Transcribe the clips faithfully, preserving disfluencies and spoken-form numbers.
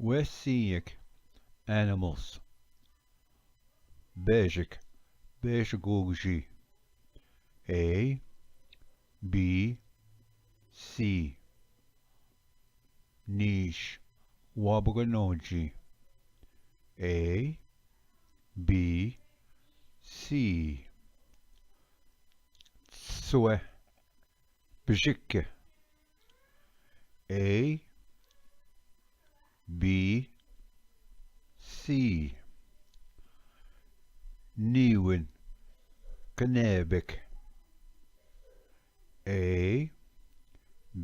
West Senior Animals. Bejik, bejik gugji. A, B, C. Nish, wabganonji. A, B, C. Swe, bejik. A, B, C. Niwin, knebik. A,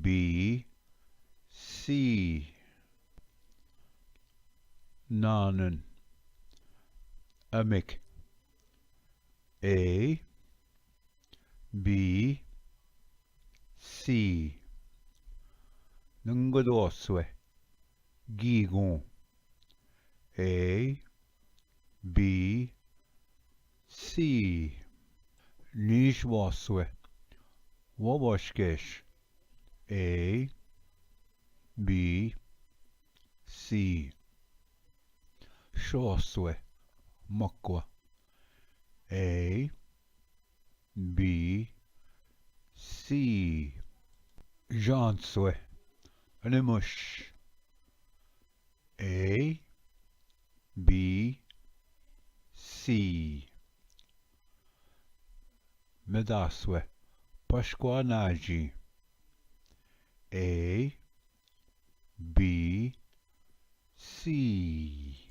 B, C. Nanen, amik. A, B, C. Nungudoswe, gigun. A, B, C. Nishwaswe, wawashkesh. A, B, C. Shoswe, makwa. A, B, C. Janswe, animush. A, B, C. Medaswe, pashkwanaji. A, B, C.